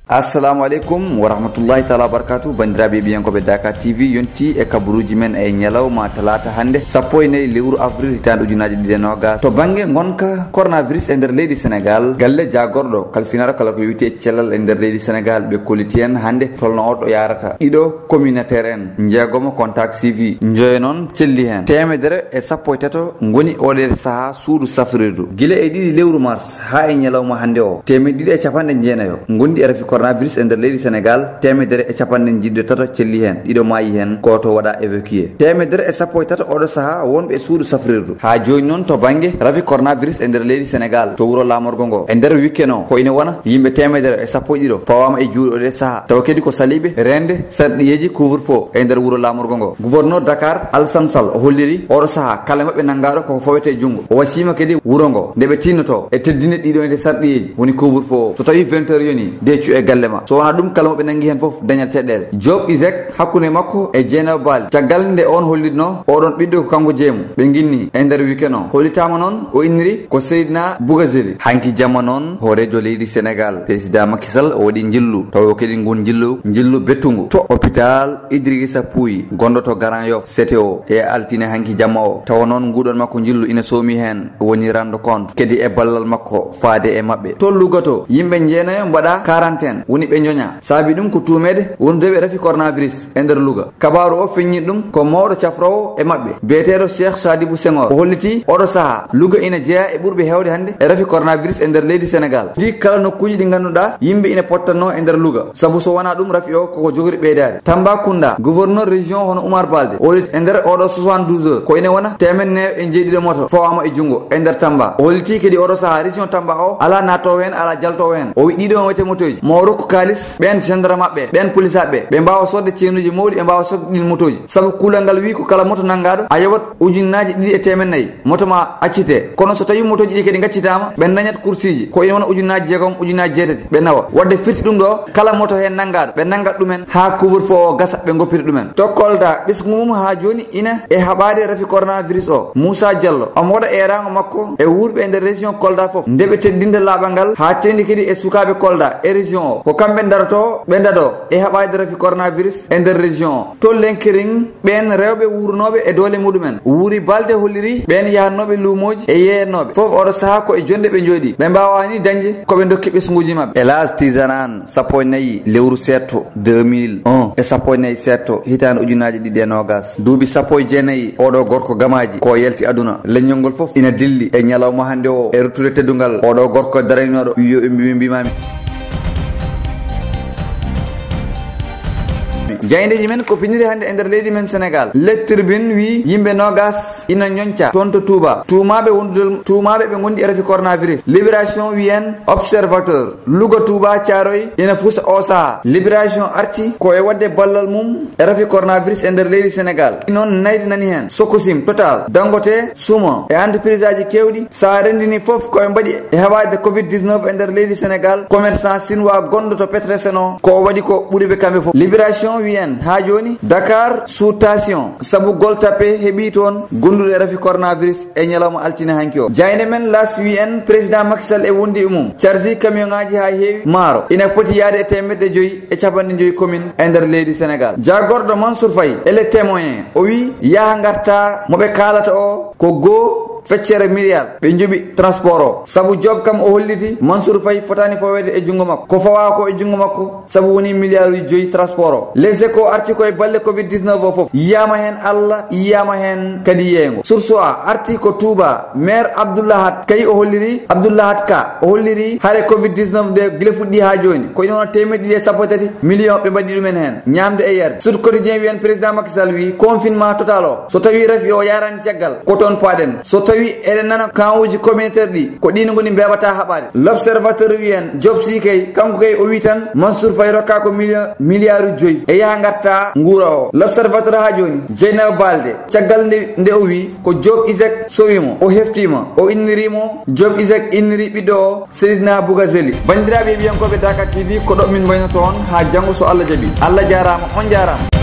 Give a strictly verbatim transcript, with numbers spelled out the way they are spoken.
Assalamu aleykum wa rahmatullahi taala wa barakatuh. Banndiraaɓe ɓiyankooɓe Dakar T V, yonti e kabaruuji men e ñalawma talaata hannde, sappo e nayi lewru avril hitaande ujunaaji ɗiɗi e noogas. To bannge ngonka coronavirus e nder leydi Sénégal, galle jaagorɗo kalfinaaɗo kala ko yowiti e cellal e nder leydi Sénégal, ɓe kolliti en hannde tolno oɗo yarata. Ɗiɗo communautaire en, njeegomo contact suivi, njoyo noon celli heen. Teemedere e sappo e tato ngoni oɗo sahaa suudu safrirdu. Gila e ɗiɗi lewru mars haa e ñalawma hannde o, teemedde ɗiɗi e capanɗe jeenayo ngondi e rafi coronavirus e nder leydi Sénégal, teemedere e capanɗe jeeɗiɗi e tato celli heen, ɗiɗo maayi heen, gooto waɗa évacué. Teemedere e sappo e tato oɗo sahaa wonɓe e suudu safrirdu. Haa jooni noon to bannge rafi coronavirus e nder leydi Sénégal, to wuro laamorgo ngo, e nder weekend o, ko ina wona yimɓe teemedere e sappo e ɗiɗo pawaama e juuɗe oɗo sahaa, tawa kadi ko saliiɓe reende sarɗiyeeji couvre-feu e nder wuro laamorgo ngo. Gouverneur Dakar, Alassane Sall, o holliri oɗo sahaa kala maɓɓe nanngaaɗo koko fawete junngo. O wasiima kadi wuro ngo nde ɓe tinnoto e teddinde ɗiɗo ene sarɗiyeeji, woni couvre-feu o. So tawi vingt heures yoni, de cuɓe galle ma. So wonaa ɗum, kala mo ɓe nanngi heen fof dañat caɗeele. Joop Isaac, hakkunde makko e Jeynaba Baali, caggal nde on hollitno oɗon ɓiɗɗo ko kanko jeemu, ɓe nginni e nder weekend o. Hollitaama noon o inniri ko Seydina Bougazelli. Hanki jamma noon, hooreejo leydi Sénégal, président Macky Sall, o waɗi njillu, tawa kadi ngun njillu, njillu bettungu to hôpital Idrissa Pouye, gonɗo to Grand Yoff, C T O, e altine hanki jamma o. Tawa noon nguɗon makko njillu ina soomi heen, woni rendre compte kadi e ballal makko faade e maɓɓe. To Louga to, yimɓe jeenayo mbaɗa quarantaine, woni ɓe njoña. Saabi ɗum ko tuumeede wondude ɓe rafi coronavirus e nder Louga. Kabaaru o feññi ɗum ko mawɗo cafroowo e maɓɓe, biyeteeɗo Cheikh Sadibou Senghor. O holliti oɗo sahaa Louga ina jeyaa e ɓurɓe heewde hannde e rafi coronavirus e nder leydi Sénégal. Ɗi kala nokkuuji ɗi ngannduɗaa yimɓe ina pottanno e nder Louga. Sabu so wonaa ɗum, rafi o koko jogori ɓeydaade. Tambacounda, gouverneur région hono Oumar Balde, o holliti e nder oɗo soixante-douze heures, ko ina wona teemedde nayo e jeeɗiɗo moto fawaama e junngo e nder Tamba. O holliti kadi oɗo sahaa région Tamba o alaa nattoowo heen, alaa jaltoowo heen. O wi ɗiɗo wiyete motooji, mo rokku kaalis, ɓeen gendarme maɓɓe, ɓeen police maɓɓe, ɓe mbaawa soodde ceenuuji mawɗi, ɓe mbaawa soodde ɗin motooji. Sabu kuulal ngal wi ko kala moto nanngaaɗo, a yoɓat ujunnaaji ɗiɗi e teemedde nayi, moto ma accite. Kono so tawi motooji ɗi kadi ngaccitaama, ɓe dañat kursiiji, ko ina wona ujunnaaji jeegom, ujunnaaji jeetati, ɓe nawa. Wadde firti ɗum ɗo, kala moto heen nanngaaɗo, ɓe nanngat ɗumen haa couvre-feu o gasa, ɓe ngoppita ɗumen. To Kolda, ɓesngu mum haa jooni ina e haɓaade rafi coronavirus o. Moussa Diallo, omo waɗa eeraango makko e wuurɓe e nder région Kolda fof, nde ɓe teddinta laaɓal ngal haa teeŋti kadi e sukaaɓe Kolda e région o. Ko kamɓe ndaroto, ɓe ndado e haɓaade rafi coronavirus e nder région o. To Lenkerin, ɓeen rewɓe wuurnooɓe e doole muɗumen, wuuri balɗe holliri ɓeen yahatnooɓe luumooji e yeeyatnooɓe. Fof oɗo sahaa ko e jonnde ɓe njooɗii. Ɓe mbaawaani dañde ko ɓe ndokki ɓesnguuji maɓɓe. Hélas, Tidiane Anne, sappo e nayi lewru seeɗto deux mille un e sappo e nayi seeɗto hitaande ujunnaaji ɗiɗi e noogas. Duuɓi sappo e jeenayi oɗo gorko gamaaji ko yalti aduna. Leñol ngol fof ina dilli e ñalawma hannde o e ruttude teddungal oɗo gorko daraninooɗo yo ɓe mbi-, ɓe mbimaami. Jaayndeeji men ko piniri hannde e nder leydi men Sénégal. Le Tribune wi yimɓe noogas ina ñoñca toon to Touba. Tuumaaɓe wondude, tuumaaɓe ɓe ngondi e rafi coronavirus. Libération wi en Observateur, Louga, Touba, Thiaroye ina fusa o sahaa. Libération arti ko e waɗde ballal mum e rafi coronavirus e nder leydi Sénégal. Noon naydi nani heen. Sococim, Total, Dangote, Sumo e entreprise aji keewɗi, so a renndini fof ko ɓe mbaɗi e haɓaade covid dix-neuf e nder leydi Sénégal. Commerçant sinwaa gonɗo to Petersen o, ko o waɗi ko ɓuri ɓe kamɓe fof. Libération wi en haa jooni Dakar sous tension sabu Gueule Tapée heɓi toon gonduɗo e rafi coronavirus e ñalawma altine hanki o. Jaaynde men L'As wi en président Macky Sall e wondi e mum carji camion ŋaaji haa heewi maaro ina poti yaade e teemedde joyi e capanɗe joyi commune e nder leydi Sénégal. Jaagorɗo Mansour Faye e Le Témoin, o wi yaha ngarta mo ɓe kaalata o ko goo feccere milliard ɓe njoɓi transport o. Sabu Joop kam o holliti Mansour Faye fotaani faweede e junngo makko. Ko fawaa ko e junngo makko sabu woni milliard uji joyi transport o. Les Échos arti ko e balle covid dix-neuf o fof. Yiyaama heen Allah, yiyaama heen kadi yeeyngo. Source A arti ko Touba, maire Abdoulahat Kay o holliri, Abdoulahat Ka o holliri hare covid dix-neuf nde gila fuɗɗi haa jooni. Ko ina wona teemedde ɗiɗi e sappo e tati million ɓe mbaɗi ɗumen heen. Ñaamde e yarde. Sud Quotidien wiyan président Macky Sall wi confinement total o, so tawi rafi o yaarani caggal, ko toon paaɗen. So tawi eɗen nana camp uji communautaire ɗi, ko ɗin ngoni mbeeɓata haɓaade. L'Observateur wi en Joop Sy kay, kanko kay o wi tan Mansour Faye rokka ko million, milliard uji joyi e yaha ngarta nguura o. L'Observateur haa jooni, Jeynaba Balde, caggal nde, nde o wi ko Joop Isaac sowi mo, o hefti mo, o inniri mo, Joop Isaac inniri ɓiɗɗo o Seydina Bougazelli. Banndiraaɓe e ɓiyankooɓe Dakar T V, ko ɗo min mbaynoto on haa janngo so Allah jaɓi. Allah jaaraama, on jaaraama.